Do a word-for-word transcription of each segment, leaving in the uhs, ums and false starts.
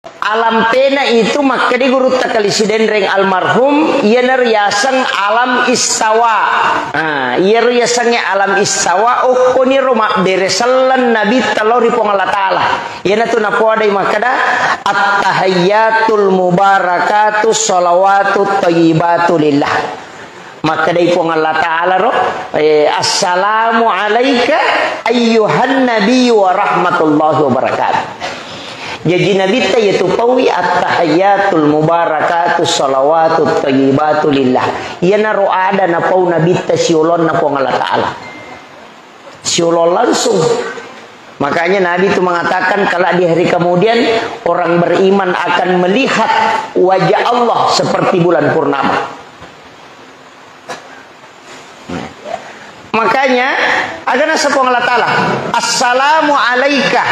Alam pena itu makkeda gurutta Kali Sidenreng almarhum, iyana riaseng alam istawa. Nah, iyaro riasengnge alam istawa, okkoniro mabbere selleng Nabitta lao ri Puang Allah Ta'ala. Iyanatu napoadai makkeda, "At-tahiyyatul mubarakatu shalawatut thayyibatu lillah." Makkedai Puang Allah Ta'ala ro, eh, "Assalamu alaika ayyuhan nabiyyu wa rahmatullahi wa barakatuh." Jaji Nabitta iyatu paui, "At-tahiyyatul mubarakatu shalawatut thayyibatu lillah." Iyanaro ada napau Nabitta siolonna Puang Allah Ta'ala. Siolong langsung. Makanya Nabi itu mengatakan, kalau di hari kemudian orang beriman akan melihat wajah Allah seperti bulan purnama. Makanya, aga naseng Puang Allah Ta'ala, "Assalamu alaika."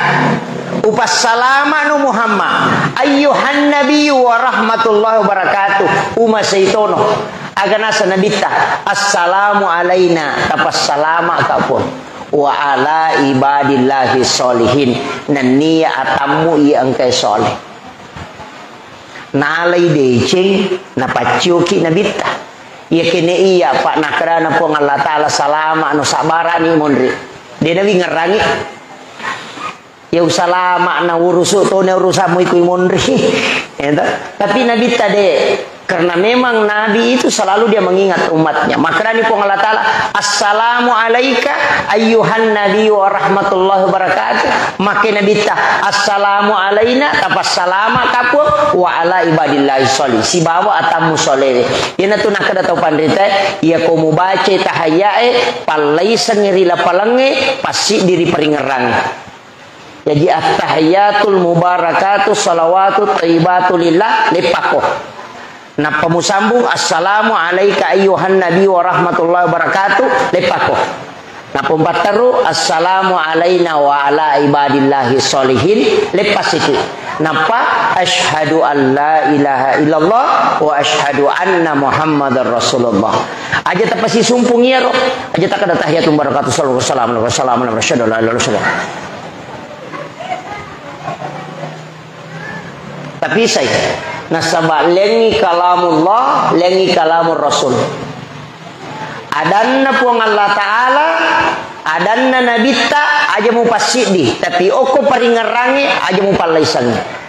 Upassalama'nu Muhammad. "Ayyuhan nabiyyu wa rahmatullahi wa barakatuh." Uma seitono. Aga naseng Nabitta, "Assalamu alaina." Tapassalama'ka pun. "Wa ala ibadillahi sholihin." Nennia atammu iya engkae soleh. Nalai deceng, napaccioki Nabitta. Iya kene iya, Pak, nakkedana Puang Allah Ta'ala, "Salama no, sabbarani monri." De nawi ngerrangi. Ya usalama na urusu tone urusammu iku monri. Ento. Tapi Nabitta de, karena memang Nabi itu selalu dia mengingat umatnya. Makkedani Puang Allah Ta'ala, "Assalamu alaika ayyuhan nabi wa rahmatullahi wa barakatuh." Makke Nabitta, "Assalamu alaina," tapassalama kapung, "wa ala ibadillahi sholih." Sibawa atammu solewe. Iyanatu nakkeda tau panritae, iyako mubace tahayya'e, pallaisengngi ri lapalengnge, passiddi ri paringerrangnge. Jaji, "At-tahiyyatul mubarakatu shalawatu thayyibatu lillah," leppakko. Nappa musambung, "Assalamu alaika ayyuhan nabi wa rahmatullahi wa barakatuh," leppakko. Nappa mupattaru, "Assalamu alaina wa ala ibadillahi sholihin," leppasiki. Nappa, "Asyhadu an la ilaha illallah wa asyhadu anna Muhammadar Rasulullah." Aja tapasisumpung iyaro. Aja takkeda, "Tahiyyatul mubarakatu shalawatu wassalamu ala rasulillah, asyhadu an la ilaha illallah." Tapi sai, nasaba lengngi kalamullah, lengngi kalamur rasul. Adanna Puang Allah Ta'ala, adanna Nabitta, aja mupassiddi, tapi okko paringerrangnge, aja mupallaisengngi.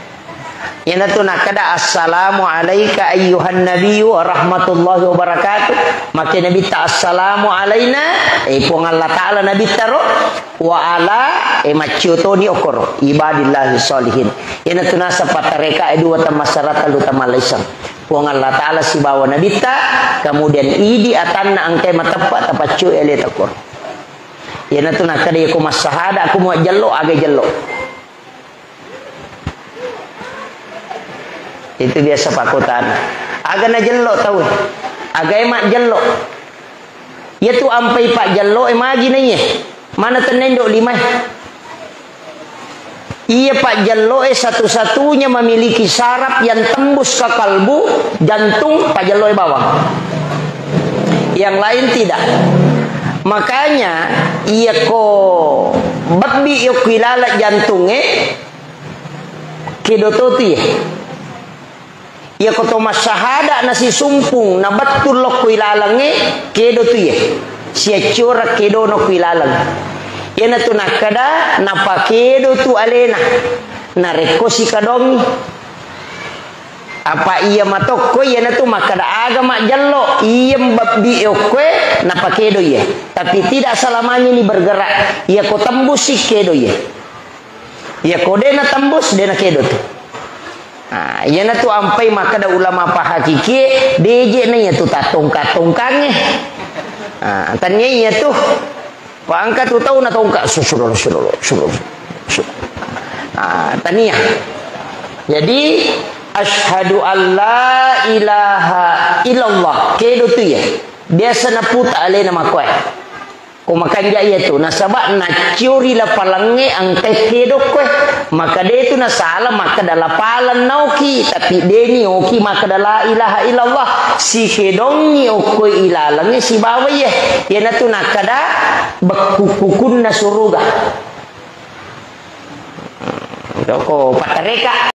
Iyanatu nakkeda, "Assalamu alaika ayyuhan nabiyyu wa rahmatullahi wa barakatuh." Makke Nabitta, "Assalamu alaina," eh, Puang Allah Ta'ala Nabitta ro, "wa ala," eh, maccio toni okkoro, "ibadillahi sholihin." Iyanatu naseng pattareka e dua tamassara tellu tamallaiseng. Puang Allah Ta'ala sibawa Nabitta, kemudian idi atanna engkae mateppa tapaccio aleta okkoro. Iyanatu nakkeda, "Iyako massahada, aku majjello, aga jello." Itu biasa pakkutana. Aga najello tau? Agae majjello? Iyatu ampai pajjello e magi naiye? Mana tennendo lima e? Iya pajjello e satu-satunya memiliki saraf yang tembus ke kalbu, jantung, pajjello e bawang. Yang lain tidak. Makanya, iyako bebbi yokko ilaleng jantung e, kedo to tu ye. Iyako to massahada nasisumpung, nabettu lokko ilalengnge, kedo tu ye. Siacciora kedono ku ilaleng. Iyanatu nakkeda, napakedo tu alena. Narekko sikadongi. Apa iya matokko, iyanatu makkeda aga majjello, iya mbabbi okkoe, napakedo iye. Tapi tidak selamanya ini bergerak. Iyako tembusi kedo iye. Iyako de natembus, de nakedo tu. Nah, iyanatu ampai makkeda ulama pahakikie, deje na iyatu tatongka-tongkangnge. Nah, tania iyatu. Paengka tu tau natongka, su-, su-, su-, su-, su-, su-, su-, nah, tania. Jadi, asyhadu an la ilaha illallah. Kedo tu iye. Biasa naputa alena makkoe. Ko makanja iyatu, nasaba nacciori lapalengnge engkai kedo okkoe. Maka de tu nasala makkeda lapaleng naoki, tapi deni oki makkeda la ilaha illallah. Sikedongi okkoe ilalengnge sibawa iye. Iyanatu nakkeda bekku-, kukunna suruga. Doko pattareka,